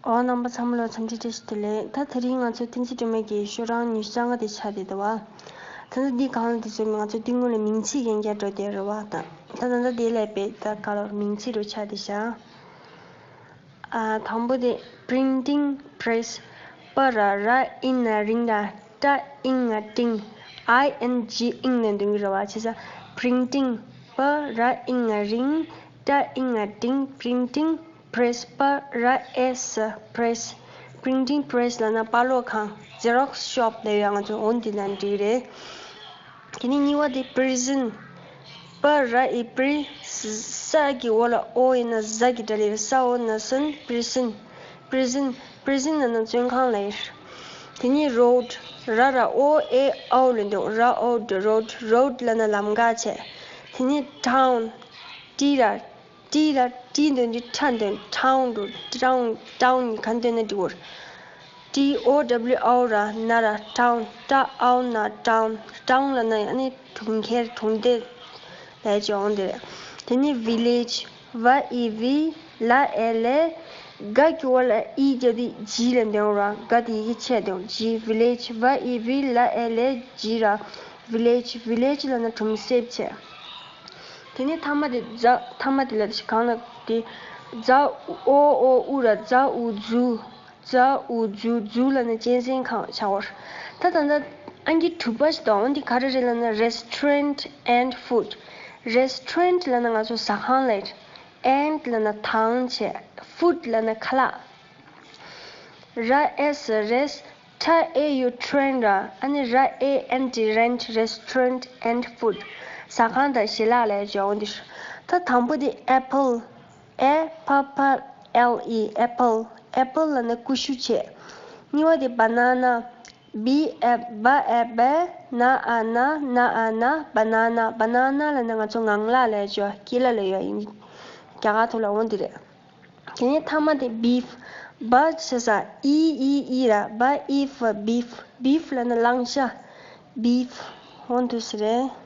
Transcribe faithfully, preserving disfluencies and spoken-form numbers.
ཨོ། རྣམ་པ་ཚང་མ་ལ་འཚམས་འདྲི་བཀྲ་ཤིས་བདེ་ལེགས། ད་དེ་རིང་ང་ཚོ་བསྟན་འཛིན་སྒྲོལ་མ་གི་ཤོག་གྲངས་ཉི་ཤུ་རྩ་ལྔ་དེ་ཆགས་བསྡད་འདུག་བ། ད་ལྟ་འདི་སྒང་ལ་དེ་ཚོ་ང་ཚོ་དེ་སྔོན་ལ་མིང་ཚིག་ཡན་ཆད་འགྲོ་བསྡད་རེད་བ། ད་ད་ད་ལྟ་དེ་ལ་དཔེ་ད་ག་ལ་མིང་ཚིག་རུ་ཆགས་བསྡད་ཤག་ཨ། དང་པོ་དེ་printing press། པ་ར་ར་ཨིན་ན་རིང་ར། ཏྲ་ཨིང་ང་ཏིང་། I N G ཨིང་ནས་འདོན་གྱི་རེད་བ། བྱས་ཙང་printing པ་ར་ཨིང་ང་རིང་། ཏྲ་ཨིང་ང་ཏིང་། printing press པ་ར་ཨེ་སི་press། printing press ལབ་ན་པར་སློག་ཁང་Xerox shop ལབ་ཡ་ང་ཚོ་འོ་འདི་ལ་འགྲིག་རེད། དེ་ནས་གཉིས་པ་དེ་prison། པ་ར་ཨི་པྲི། ས་གི་འོག་ལ་ཨོ་ཡིན་ན་ཟ་གི་སྒྲ་སླེབས། ས་འོག་ན་སོན། prison prison prison ལབ་ན་བཙོན་ཁང་ལ་ཡིན། དེ་ནས་road། ར་ར་ཨོ་ཨེ་ཨོ་ལ་འདུག་ར་ཨོ་ཌི་road road ལབ་ན་ལམ་ཁ་བྱས། དེ་ནས་town། ཏི་ར། ཏི་ལ་ཏི་འདོན་དུས་ཁྲ་འདོན། town འགྲོ། town town ག་འདོན་ན་འགྲིག་གོ། T O W O ར་ན་ར་town། ཏྲ་ཨའོ་ན་town town ལབ་ན་ཡང་ནི་གྲོང་ཁྱེར་གྲོང་སྡེ་ལ་ཅི་འོང་དེ་རེད། དེ་ནི་village། ཝ་ཨི་ཝི། ལ་ཨེ་ལེ། ག་གི་འོག་ལ་ཨི་རྒྱབ་དུས་ཇི་ལ་འདོན་ར། ག་དེ་ཡི་གེ་ཆད་འདོན། ཇི། village ཝ་ཨི་ཝི་ལ་ཨེ་ལེ་ཇི་ར། village village ལབ་ན་གྲོང་གསེབ་བྱས། དེ་ནས་ཐ་མ་དེ་ཛ། ཐ་མ་དེ་ལ་གང་ལ་དེ། ཛ་ཨོ་ཨོ་ཨུ་ར་ཛ་ཨུ་ཛུ། ཛ་ཨུ་ཛུ། ཛུ་ལབ་ན་གཅན་གཟན་ཁང་བྱ་བར། ད་ད་ལྟ་ཨང་ཀི་དྲུག་པ་ཞིག་འདུག་འོ་འདི་ག་རེ་རེད་ལབ་ན་restaurant and food། restaurant ལབ་ན་ང་ཚོ་ཟ་ཁང་ལ། and ལབ་ན་དང་བྱས། food ལབ་ན་ཁ་ལག་ར་ཨེ་སི་རེས། ཁྲ་ཨེ་ཡུ་train ར། ཨ་ནི་ར་ཨེ་ཨེན་ཊི་rent restaurant and food ཟ་ཁང་དང་ཞལ་ལག་ལ་འཇོག་འདིར། ད་དང་པོ་དེ་apple། ཨེ་ཕ་ཕ་ཨེལ་ཨི་apple། apple ལབ་ན་ཀུ་ཤུ་བྱས། གཉིས་པ་དེ་banana། བི་ཨེ་བ་ཨེ་བེ། ན་ཨ་ན། ན་ཨ་ན། banana banana ལབ་ན་ང་ཚོ་ངང་ལག་ལ་འཇོག་སྐེ་ལ་ལ་ཡོད་ཡིན། རྒྱ་གར་ཐོག་ལ་འོང་འདི་རེད། དེ་ནས་ཐ་མ་དེ་beef། བ་ཞེ་ས་ཨི་ཨི་ཨི་ར། བ་ཨི་ཧྥ་beef། beef ལབ་ན་གླང་ཤ། beef འོང་དུས་སི་རེད།